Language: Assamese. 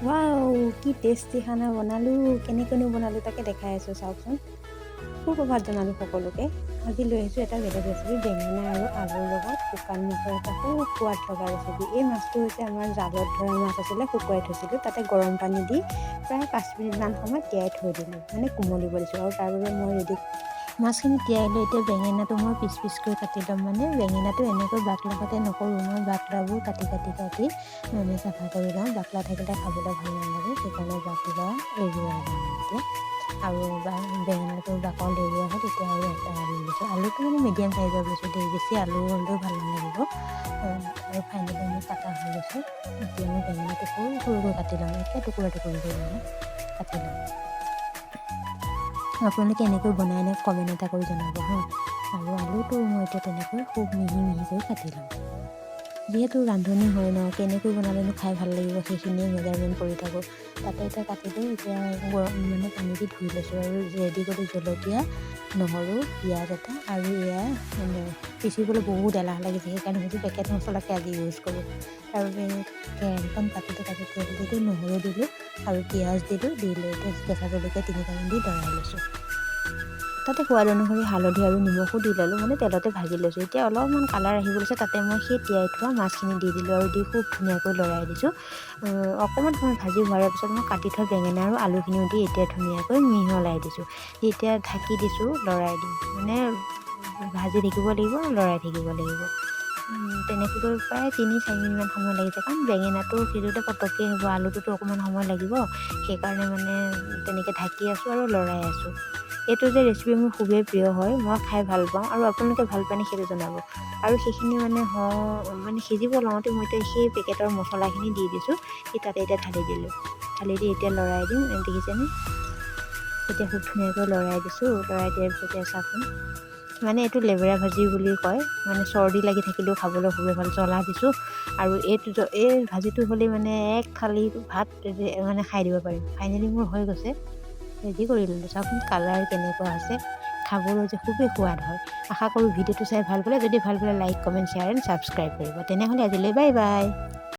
ৱাও, কি টেষ্টি খানা বনালোঁ! কেনেকৈনো বনালোঁ, তাকে দেখাই আছোঁ, চাওকচোন। সুপ্ৰভাত জনালোঁ সকলোকে। আজি লৈ আহিছোঁ এটা বেলেগ ৰেচিপি, বেঙেনা আৰু আলুৰ লগত শুকান মাছৰ এটা খুব সোৱাদ লগা ৰেচিপি। এই মাছটো হৈছে আমাৰ জালত ধৰা মাছ আছিলে, শুকুৱাই থৈছিলোঁ। তাতে গৰম পানী দি প্ৰায় 5 মিনিটমান সময় তিয়াই থৈ দিলোঁ, মানে কোমলিব দিছোঁ। আৰু তাৰ বাবে মই ৰেডি মাছখিনি তিয়াই লৈ এতিয়া বেঙেনাটো মই পিচ পিচকৈ কাটি ল'ম। মানে বেঙেনাটো এনেকৈ বাকলা নকৰোঁ, মই বাকলাবোৰ কাটি কাটি কাটি মানে চাফা কৰি লওঁ। বাকলা থাকিলে খাবলৈ ভাল নালাগে, সেইকাৰণে বাকলা এৰুৱাই লওঁ এতিয়া। আৰু বেঙেনাটো বাকল এৰুওৱা হ'ল। এতিয়া আৰু এটা আলু লৈছোঁ। আলুটো মানে মিডিয়াম চাইজৰ লৈছোঁ দেই, বেছি আলু হ'লেও ভাল নালাগিব। আৰু ফাইনেলি মোৰ কাটা হৈ গৈছে। এতিয়া মই বেঙেনাটো সৰু সৰুকৈ কাটি ল'ম, একে টুকুৰা টুকুৰিকৈ মানে কাটি ল'ম। আপোনালোকে এনেকৈ বনাই নে, কমেণ্ট এটা কৰি জনাব হা। আৰু আলুটো মই এতিয়া তেনেকৈ খুব মিহি মিহিকৈ কাটি ল'ম। যিহেতু ৰান্ধনি হয় ন, কেনেকৈ বনালেনো খাই ভাল লাগিব, সেইখিনিয়ে মেজাৰমেণ্ট কৰি থাকোঁ। তাতে এতিয়া কাটিলোঁ। এতিয়া গৰম মানে পানী দি ধুই লৈছোঁ আৰু ৰেডি কৰিলোঁ জলকীয়া, নহৰু, পিঁয়াজ এটা। আৰু এয়া মানে পিচিবলৈ বহুত এলাহ লাগিছে, সেইকাৰণে ভাবিছোঁ পেকেট মছলাকে আজি ইউজ কৰোঁ। তাৰ বাবে কেৰাহীখন পাতিলোঁ, তাতে তেল দিলোঁ, নহৰু দিলোঁ আৰু পিঁয়াজ দিলোঁ। দি লৈ এতিয়া কেঁচা জলকীয়া তিনিটামান দি লৰাই লৈছোঁ। তাতে সোৱাদ অনুসৰি হালধি আৰু নিমখো দি ল'লোঁ, মানে তেলতে ভাজি লৈছোঁ। এতিয়া অলপমান কালাৰ আহিব লৈছে, তাতে মই সেই তিয়াই থোৱা মাছখিনি দি দিলোঁ আৰু দি খুব ধুনীয়াকৈ লৰাই দিছোঁ। অকণমান সময় ভাজি হোৱাৰ পিছত মই কাটি থোৱা বেঙেনা আৰু আলুখিনিও দি এতিয়া ধুনীয়াকৈ মিহলাই দিছোঁ। এতিয়া ঢাকি দিছোঁ, লৰাই দিম, মানে ভাজি থাকিব লাগিব, লৰাই থাকিব লাগিব। তেনেকৈ প্ৰায় 3-4 মিনিটমান সময় লাগিছে, কাৰণ বেঙেনাটো সিজোঁতে পটককৈ হ'ব, আলুটোতো অকণমান সময় লাগিব। সেইকাৰণে মানে তেনেকৈ ঢাকি আছোঁ আৰু লৰাই আছোঁ। এইটো যে ৰেচিপি মোৰ খুবেই প্ৰিয় হয়, মই খাই ভাল পাওঁ আৰু আপোনালোকে ভাল পায়নে সেইটো জনাব। আৰু সেইখিনি মানে মানে সিজিব লওঁতে মই এতিয়া সেই পেকেটৰ মছলাখিনি দি দিছোঁ। দি তাতে এতিয়া ঢালি দিলোঁ। ঢালি দি এতিয়া লৰাই দিম। দেখিছেনে, এতিয়া খুব ধুনীয়াকৈ লৰাই দিছোঁ। লৰাই দিয়াৰ পিছতে চাওকচোন, মানে এইটো লেবেৰা ভাজি বুলি কয়। মানে চৰ্দি লাগি থাকিলেও খাবলৈ খুবেই ভাল। জ্বলা দিছোঁ আৰু এইটো এই ভাজিটো হ'লেই মানে এক থালি ভাত মানে খাই দিব পাৰিম। ফাইনেলি মোৰ হৈ গৈছে, ৰেডি কৰি ল'লোঁ। চাওকচোন কালাৰ কেনেকুৱা হৈছে, খাবলৈ যে খুবেই সোৱাদ হয়। আশা কৰোঁ ভিডিঅ'টো চাই ভাল পালে। যদি ভাল পালে, like, comment, share and subscribe কৰিব। তেনেহ'লে আজিলৈ বাই বাই।